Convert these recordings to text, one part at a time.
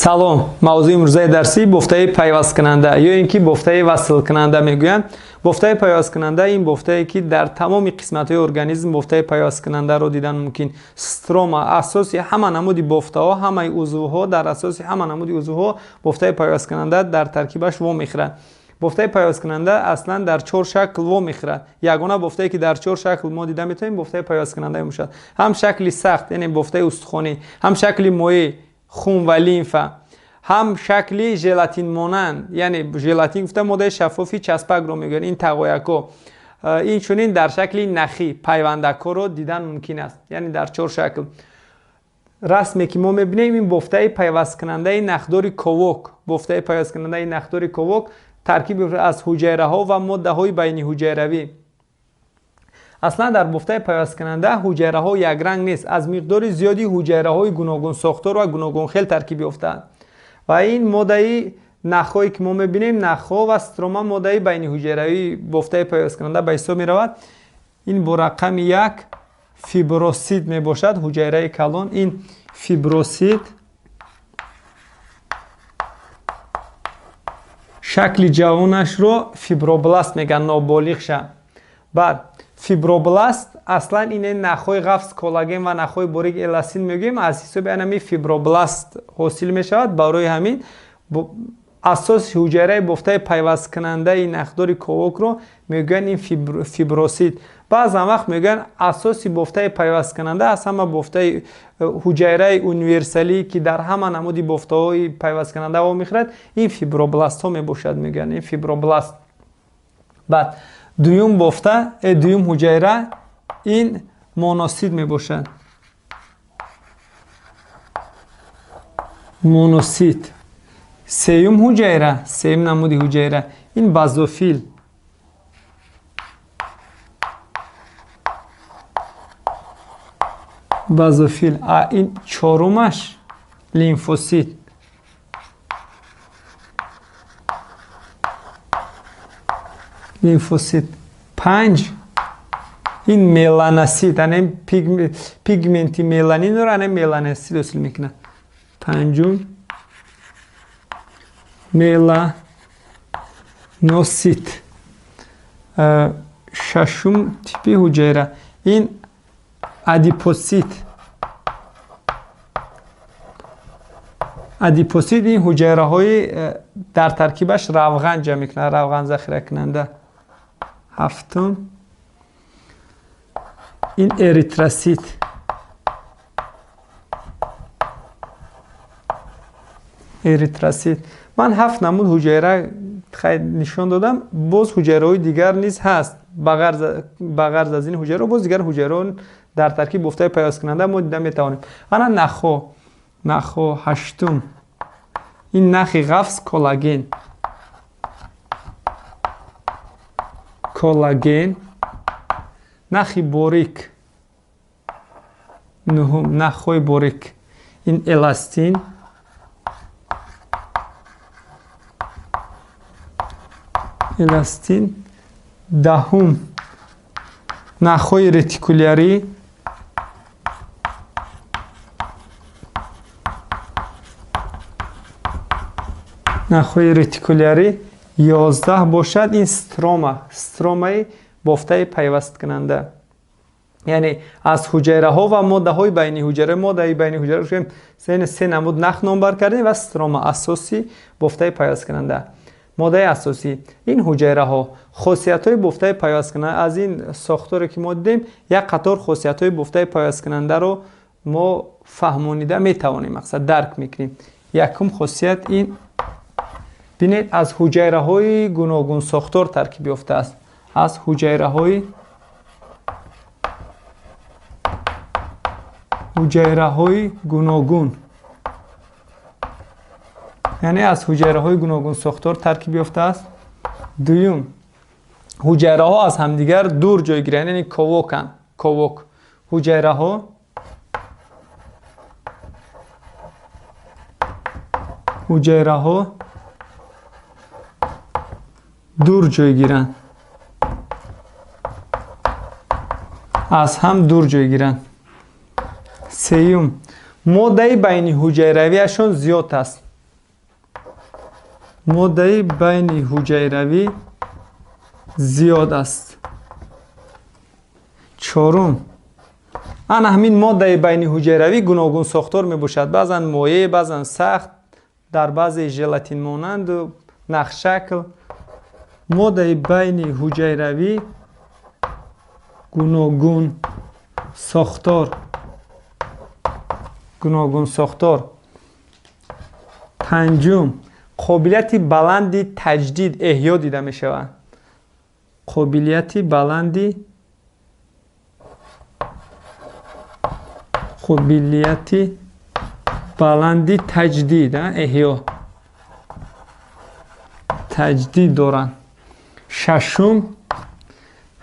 Салом. Мавзӯи имрӯзаи дарсӣ бофтаи пайвасткунанда ё ин ки бофтаи васлкунанда мегӯянд. Бофтаи пайвасткунанда ин бофтае ки дар тамоми қисматҳои организм бофтаи пайвасткунандаро дидан мумкин. Строма асоси ҳама намуди бофтаҳо, ҳамаи узвҳо, дар асоси ҳама намуди узвҳо бофтаи пайвасткунанда дар таркибаш вомехӯрад. Бофтаи пайвасткунанда аслан дар чор шакл вомехӯрад. Ягона бофтае ки дар чор шакл мо дида метавонем, бофтаи пайвасткунанда мебошад. Ҳам шакли сахт, яъне бофтаи устухонӣ, ҳам шакли моеъ, хун ва лимфа, ҳам шакли желатинмонанд, яъне желатин гуфта моддаи шаффофи часпакро мегӯянд, ин тағоякҳо. Инчунин дар шакли нахӣ пайвандакҳоро дидан мумкин аст, яъне дар чор шакл. Расме ки мо мебинем, ин бофтаи пайвасткунандаи нахдори ковок. Бофтаи пайвасткунандаи нахдори ковок таркиб аз ҳуҷайраҳо ва моддаҳои байниҳуҷайравӣ. Аслан дар бофтаи пайвасткунанда ҳуҷайраҳо якранг нест, аз миқдори зиёди ҳуҷайраҳои гуногунсохтор ва гуногунхел таркиб ёфтаанд. Ва ин моддаи нахҳое ки мо мебинем, нахҳо ва строма моддаи байниҳуҷайравии бофтаи пайвасткунанда ба ҳисоб меравад. Ин бо рақами як фибросит мебошад, ҳуҷайраи калон. Ин фибросит шакли ҷавонашро фибробласт мегӯянд, ноболиғша. Баъд фибробласт аслан ин нахҳои ғафс коллаген ва нахҳои борик эластин мегӯем, аз ҳисоби анами фибробласт ҳосил мешавад. Барои ҳамин асоси ҳуҷайраи бофтаи пайвасткунандаи нахдори ковокро мегӯянд ин фибросит. Баъзан вақт мегӯянд асоси бофтаи пайвасткунанда аз ҳама бофтаи ҳуҷайраи универсалӣ ки дар ҳама намуди бофтаҳои пайвасткунанда вомехӯрад, ин фибробластҳо мебошад, мегӯянд ин фибробласт. Баъд дуюм бофта, дуюм ҳуҷайра ин моносит мебошад. Моносит. Сеюм ҳуҷайра, сеюм намуди ҳуҷайра ин базофил. Базофил. А ин чорумаш лимфосит. Лимфосит. Панҷ ин меланосит, ане пигменти меланинро ане меланосит ҳосил мекунад. Панҷум меланосит. Шашум типи ҳуҷайра ин адипосит. Адипосит ин ҳуҷайраҳои дар таркибаш равған ҷамъ мекунад, равған захиракунанда. Ҳафтум ин эритросит. Эритросит. Ман ҳафт намуд ҳуҷайра нишон додам, боз ҳуҷайраҳои дигар низ ҳаст. Ба ғарз аз ин ҳуҷайраҳо боз дигар ҳуҷайраҳо дар таркиб бофтаи пайвасткунанда мо дида метавонем. Ана нахҳо, нахҳо ҳаштум ин нахи ғафс коллаген. Коллаген. Нахи борик нуҳум, нахҳои борик ин эластин. Эластин. Даҳум нахҳои ретикулярӣ. Нахҳои ретикулярӣ. 11 бошад ин строма, стромаи бофтаи пайвасткунанда. Яъне аз ҳуҷайраҳо ва моддаҳои байниҳуҷайра, моддаи байниҳуҷайра се намуд нах номбар кардем ва строма асоси бофтаи пайвасткунанда. Моддаи асосӣ ин ҳуҷайраҳо. Хосиятҳои бофтаи пайвасткунанда аз ин сохторе ки мо дидем, як қатор хосиятҳои бофтаи пайвасткунандаро мо фаҳмонида метавонем, мақсад дарк мекунем. Якум хосият ин, бинед, аз ҳуҷайраҳои гуногунсохтор таркиб ёфтааст. Аз ҳуҷайраҳои гуногун, яъне аз ҳуҷайраҳои гуногунсохтор таркиб ёфтааст. Дуюм, ҳуҷайраҳо аз ҳамдигар дур ҷойгиранд, яъне ковоканд. Ковок. Ҳуҷайраҳо дур ҷойгиранд, аз ҳам дур ҷойгиранд. Сеюм, моддаи байниҳуҷайравиашон зиёд аст. Моддаи байни ҳуҷайравӣ зиёд аст. Чорум, ана ҳамин моддаи байни ҳуҷайравӣ гуногун сохтор мебошад. Баъзан моеъ, баъзан сахт, дар баъзе желатинмонанду нахшакл. Моддаи байни ҳуҷайравӣ гуногун сохтор, гуногун сохтор. Панҷум, қобилияти баланди таҷдид, эҳё дида мешавад. Қобилияти баланди, қобилияти баланди таҷдид, эҳё, таҷдид доранд. Шашум,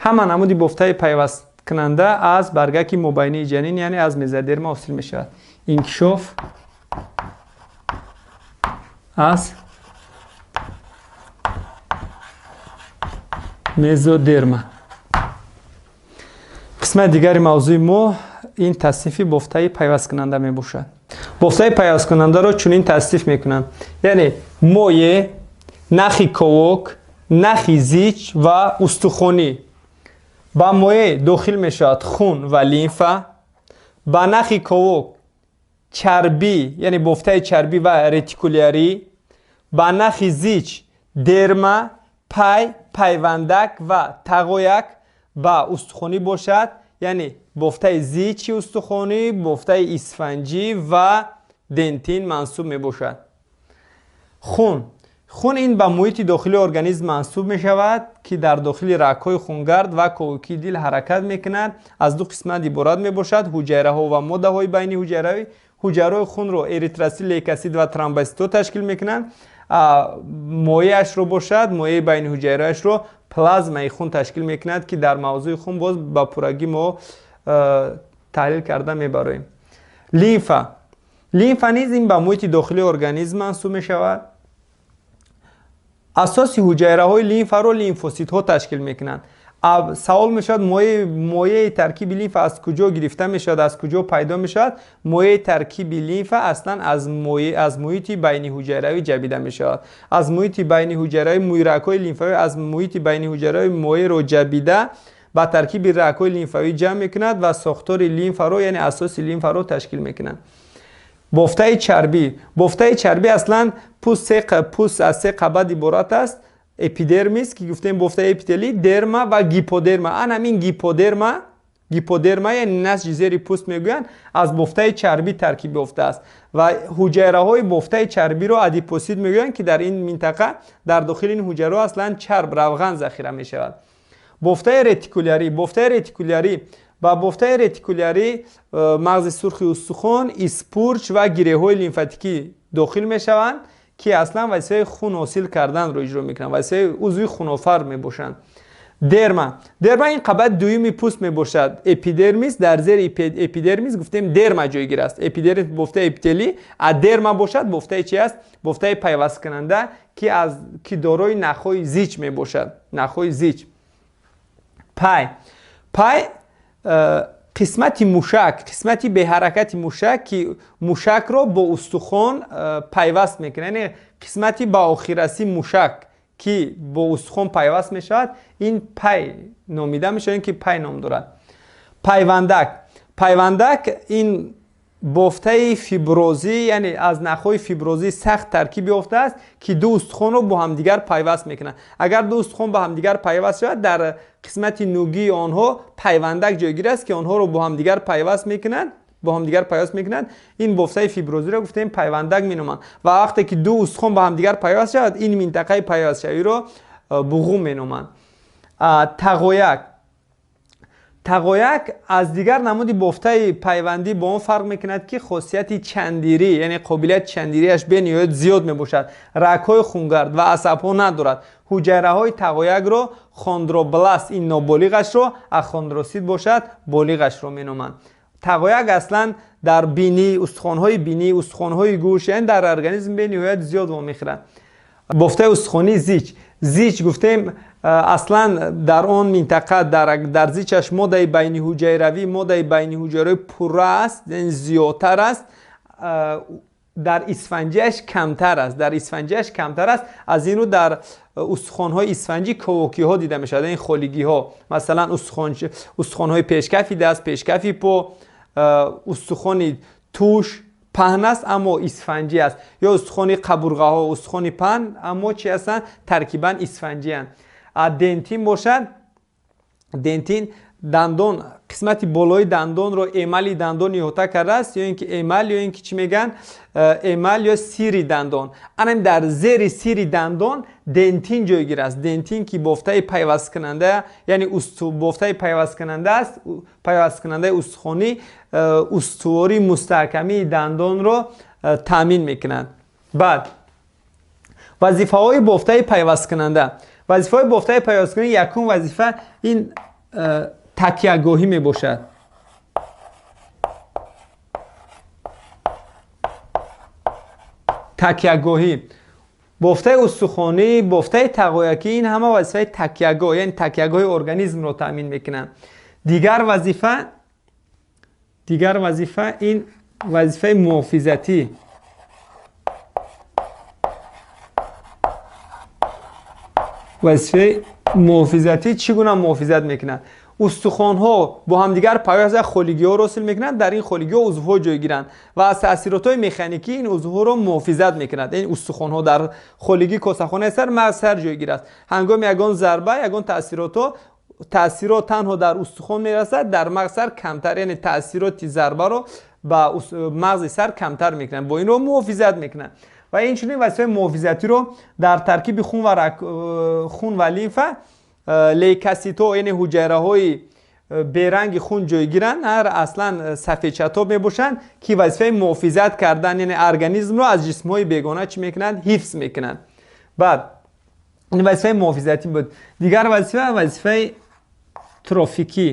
ҳама намуди бофтаи пайвасткунанда аз баргаки мобайнии ҷанин, яъне аз мезодерма ҳосил мешавад. Инкишоф аз мезодерма. Қисмати дигари мавзӯи мо ин таснифи бофтаи пайвасткунанда мебошад. Бофтаи пайвасткунандаро чунин тасниф мекунанд, яъне моеъ, нахи ковок, нахи зич ва устухонӣ. Ба моеъ дохил мешавад хун ва лимфа, ба нахи ковок чарбӣ, яъне бофтаи чарбӣ ва ретикулярӣ, ба нахи зич дерма, пай, пайвандак ва тағояк, ба устухонӣ бошад, яъне бофтаи зичи устухонӣ, бофтаи исфанҷӣ ва дентин мансуб мебошад. Хун. Хун ин ба муҳити дохилии организм мансуб мешавад, ки дар дохили рагҳои хунгард ва ковокии дил ҳаракат мекунад. Аз ду қисмат иборат мебошад: ҳуҷайраҳо ва моддаҳои байни ҳуҷайравӣ. Ҳуҷайраҳои хунро эритросит, лейкосит ва тромбоситҳо ташкил мекунанд. Моеъашро бошад, моеъи байни ҳуҷайраашро плазмаи хун ташкил мекунад, ки дар мавзӯи хун боз ба пуррагӣ мо таҳлил карда мебароем. Лимфа. Лимфа низ ин ба муҳити дохилии организм мансуб мешавад. Асоси ҳуҷайраҳои лимфаро лимфоситҳо ташкил мекунанд. Савол мешавад, моеъи таркиби лимфа аз куҷо гирифта мешавад, аз куҷо пайдо мешавад? Моеъи таркиби лимфа аслан аз муҳити байниҳуҷайравӣ ҷабида мешавад. Аз муҳити байниҳуҷайравӣ мӯйракҳои лимфавӣ аз муҳити байниҳуҷайравӣ моеъро ҷабида ба таркиби рагҳои лимфавӣ ҷамъ мекунад ва сохтори лимфаро, яъне асоси лимфаро ташкил мекунад. Бофтаи чарбӣ. Бофтаи чарбӣ аслан пӯст аз се қабат иборат аст. Эпидермис, ки гуфтем бофтаи эпителӣ, дерма ва гиподерма. Ан ҳамин гиподерма, гиподерма яъне насҷи зери пӯст мегӯянд, аз бофтаи чарбӣ таркиб ёфтааст ва ҳуҷайраҳои бофтаи чарбиро адипосит мегӯянд, ки дар ин минтақа дар дохили ин ҳуҷайраҳо аслан чарб, равған захира мешавад. Бофтаи ретикулярӣ. Бофтаи ретикулярӣ ба бофтаи ретикулярӣ мағзи сурхи устухон, испурч ва гиреҳҳои лимфатикӣ дохил мешаванд, ки аслан вазифаи хун ҳосил карданро иҷро мекунанд, вазифаи узви хунофар мебошанд. Дерма. Дерма ин қабати дуюми пӯст мебошад. Эпидермис, дар зери эпидермис гуфтем дерма ҷойгир аст. Эпидермис бофтаи эпителӣ, а дерма бошад бофтаи чи аст? Бофтаи пайвасткунанда, ки дорои нахҳои зич мебошад. Нахҳои зич. Пай. Пай қисмати мушак, қисмати беҳаракати мушак, ки мушакро бо устухон пайваст мекунад, яъне қисмати ба охиррасии мушак, ки бо устухон пайваст мешавад, ин пай номида мешавад, ин ки пай ном дорад. Пайвандак. Пайвандак ин бофтаи фиброзӣ, яъне аз нахҳои фиброзӣ сахт таркиб ёфтааст, ки ду устухонро бо ҳамдигар пайваст мекунад. Агар ду устухон ба ҳамдигар пайваст шавад, дар қисмати нугии онҳо пайвандак ҷойгир аст, ки онҳоро бо ҳамдигар пайваст мекунад, бо ҳамдигар пайваст мекунад. Ин бофтаи фиброзиро гуфтем пайвандак меноманд. Ва вақте ки ду устухон ба ҳамдигар пайваст шавад, ин минтақаи пайвастшавиро буғум меноманд. Тағояк. Тағояк аз дигар намуди бофтаи пайвандӣ бо он фарқ мекунад, ки хосияти чандирӣ, яъне қобилияти чандириаш бениҳоят зиёд мебошад. Рагҳои хунгард ва асабҳо надорад. Ҳуҷайраҳои тағоякро хондробласт, ин ноболиғашро, ахондросит бошад, болиғашро меноманд. Тағояк аслан дар бинӣ, устухонҳои бинӣ, устухонҳои гӯш, яъне дар организм бениҳоят зиёд вомехӯрад. Бофтаи устухонии зич. Зич гуфтем аслан дар он минтақа дар зичаш моддаи байниҳуҷайравӣ, моддаи байниҳуҷайравӣ пурра аст, яъне зиёдтар аст. дар исфанҷиаш камтар аст, дар исфанҷиаш камтар аст. Аз ин рӯ дар устухонҳои исфанҷӣ ковокиҳо дида мешавад, ин холигиҳо, масалан устухонҳои пешкафи даст, пешкафи по, устухони тӯш паҳн аст, аммо исфанҷӣ аст, ё устухони қабурғаҳо, устухони паҳн, аммо чӣ ҳастанд? Таркибан исфанҷианд. Дентин бошад, дентин дандон, қисмати болои дандонро эмали дандон иҳота кардааст, ё ин ки эмал, ё ин ки чӣ мегӯянд, эмал ё сири дандон. Анам дар зери сири дандон дентин ҷойгир аст. Дентин ки бофтаи пайвасткунанда, яъне бофтаи пайвасткунанда аст, пайвасткунандаи устухонӣ, устувории мустаҳкамии дандонро таъмин мекунад. Баъд вазифаҳои бофтаи пайвасткунанда. Вазифаҳои бофтаи пайвасткунанда, якум вазифа ин такягоҳӣ мебошад. Такягоҳӣ. Бофтаи устухонӣ, бофтаи тағоякӣ, ин ҳама вазифаи такягоҳ, яъне такягоҳи организмро таъмин мекунанд. Дигар вазифа ин вазифаи муҳофизатӣ. Вазифаи муҳофизатӣ чӣ гуна муҳофизат мекунад? Устухонҳо бо ҳамдигар пайваст холигиҳоро ҳосил мекунанд, дар ин холигиҳо узвҳо ҷойгиранд ва аз таъсиротҳои механикӣ ин узвҳоро муҳофизат мекунад. Ин устухонҳо дар холигии косахонаи сар, мағз сар ҷойгир аст. Ҳангоми ягон зарба, ягон таъсирот танҳо дар устухон мерасад, дар мағз сар камтар, яъне таъсироти зарбаро ба мағзи сар камтар мекунанд, бо инро муҳофизат мекунанд. Ва инчунин вазифаи муҳофизатиро дар таркиби хун ва лимфа лейкоситҳо, яъне ҳуҷайраҳои беранги хун ҷойгиранд, аслан сафедчатҳо мебошанд, ки вазифаи муҳофизат кардан, яъне организмро аз ҷисмҳои бегона чӣ мекунанд? Ҳифз мекунанд. Баъд ин вазифаи муҳофизатӣ буд. Дигар вазифа вазифаи трофикӣ.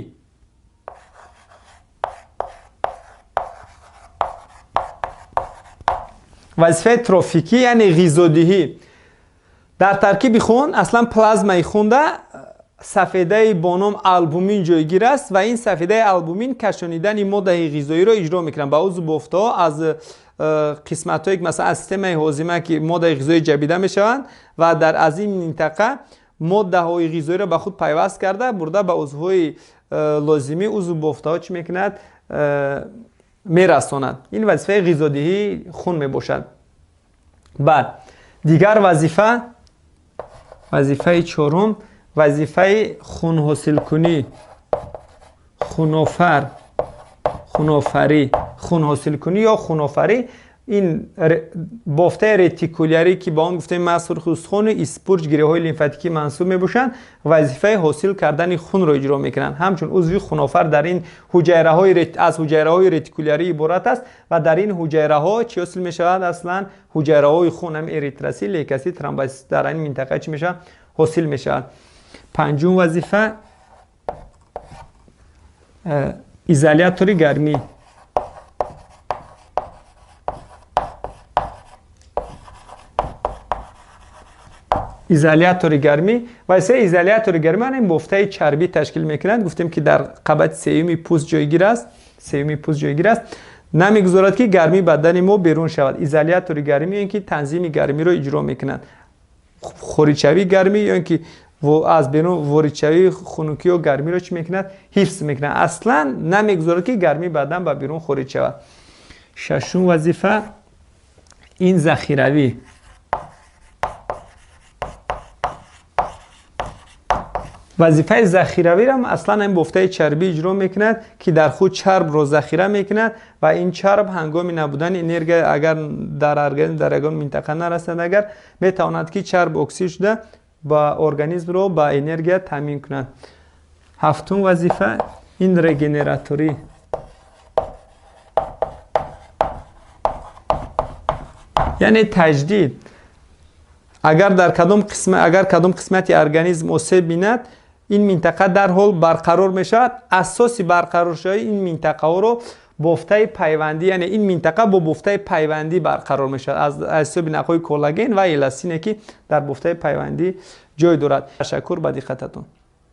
Вазифаи трофикӣ яъне ғизодиҳӣ. Дар таркиби хун, аслан плазмаи хунда сафедаи бо ном албумин ҷойгир аст ва ин сафедаи албумин кашонидани моддаи ғизоиро иҷро мекунад ба узв бофтаҳо аз қисматҳое ки масалан аз системаи ҳозима ки моддаи ғизоӣ ҷабида мешаванд ва дар аз ин минтақа моддаҳои ғизоиро ба худ пайваст карда бурда ба узвҳои лозимӣ узв бофтаҳо чӣ мекунад? Мерасонад. Ин вазифаи ғизодиҳии хун мебошад. Баъд дигар вазифа, вазифаи чорум, вазифаи хунҳосилкунӣ, хунофар, хунофарӣ, хунҳосилкунӣ ё хунофарӣ. Ин бофтаи ретикулярӣ ки ба он гуфтем мағз, сурхи устухону испурҷ, гиреҳҳои лимфатикӣ мансуб мебошанд, вазифаи ҳосил кардани хунро иҷро мекунанд. Ҳамчун узви хунофар дар ин ҳуҷайраҳои аз ҳуҷайраҳои ретикулярӣ иборат аст ва дар ин ҳуҷайраҳо чӣ ҳосил мешавад? Аслан ҳуҷайраҳои хун, ҳам эритросит, лейкосит, тромбосит дар ин минтақа чӣ мешавад? Ҳосил мешавад. Панҷум вазифа изолятори гармӣ. Изолятори гармӣ. Вазифаи изолятори гармӣ ин бофтаи чарбӣ ташкил мекунад. Гуфтем ки дар қабати сеюми пӯст ҷойгир аст, сеюми пӯст ҷойгир аст. Намегузорад ки гармии бадани мо берун шавад. Изолятори гармӣ ё ин ки танзими гармиро иҷро мекунад. Хориҷшавии гармӣ ё ин ки аз берун воридшавии хунукӣ ё гармиро чӣ мекунад? Ҳифз мекунад. Аслан намегузорад ки гармии бадан ба берун хориҷ шавад. Шашум вазифа ин захиравӣ. Вазифаи захиравиро аслан ин бофтаи чарбӣ иҷро мекунад ки дар худ чарбро захира мекунад ва ин чарб ҳангоми набудани энергия агар дар организм дар ягон минтақа нарасад, агар метавонад ки чарб оксид шуда ба организмро ба энергия таъмин кунад. Ҳафтум вазифа ин регенераторӣ. Яъне таҷдид. Агар дар кадом қисм, агар кадом қисмати организм осеб бинад, ин минтақа дарҳол барқарор мешавад. Асоси барқароршавии ин минтақаҳоро бофтаи пайвандӣ, яъне ин минтақа бо бофтаи пайвандӣ барқарор мешавад аз ҳисоби нақҳои коллаген ва эластине ки дар бофтаи пайвандӣ ҷой дорад. Ташаккур ба диққататон.